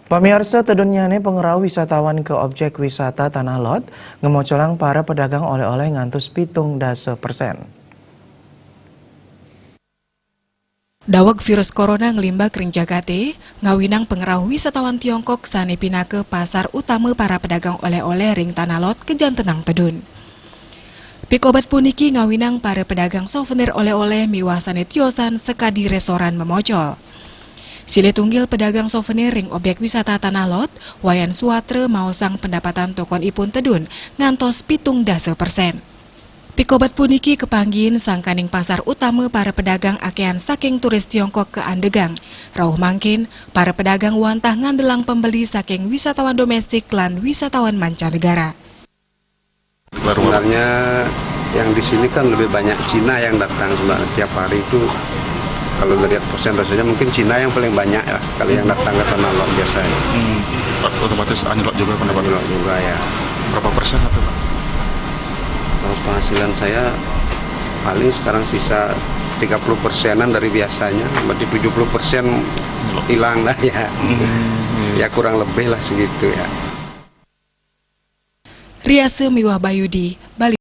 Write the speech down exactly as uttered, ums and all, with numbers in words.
Pamiarsa, tedun nyané pangrauh wisatawan ka objek wisata Tanah Lot ngamocolang para pedagang oléh-oléh ngantos pitung dasa persen. Daweg virus corona nglimbak ring jagaté, ngawinang pangrauh wisatawan Tiongkok sané pinaka pasar utama para pedagang oléh-oléh ring Tanah Lot kajantenang tedun. Pikobat puniki ngawinang para pedagang souvenir oléh-oléh miwah sané tiosan sakadi restoran mamocol. Silih tunggil pedagang souvenir ring objek wisata Tanah Lot, Wayan Suwatra maosang pendapatan tokonipun tedun ngantos pitung dasa persen. Pikobat puniki kapanggihin sangkaning pasar utama para pedagang akéhan saking turis Tiongkok kaandegang. Rauh mangkin, para pedagang wantah ngandelang pembeli saking wisatawan domestik lan wisatawan mancanegara. Sebenarnya yang di sini kan lebih banyak Cina yang datang sebenarnya tiap hari itu. Kalau ngelihat persentasenya mungkin Cina yang paling banyak lah kalau yang datang ke Tanah Lot biasanya. Hmm. Otomatis anjlok juga pendapatan. Anjlok juga ya. Berapa persen itu, Pak? Kalau penghasilan saya paling sekarang sisa tiga puluh persenan dari biasanya, berarti tujuh puluh persen hilang dah ya. Hmm, iya. Ya kurang lebih lah segitu ya. Riasa miwah Bayudi, Bali.